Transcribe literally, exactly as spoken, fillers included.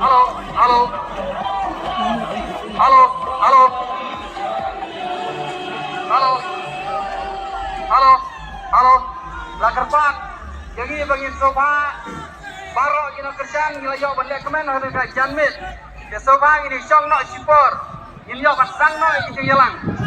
Halo, halo. Halo, halo. Halo. Halo, halo. La kyrpad ïa ngi ba ngin sngewbha. Baroh ki nongkyrshan ngi la ïoh ban leh kmen ha kane ka janmiet. Te sngewbha ngin ïa shong noh shipor. Ngin ïoh ban sdang noh ïa ki jingïalang.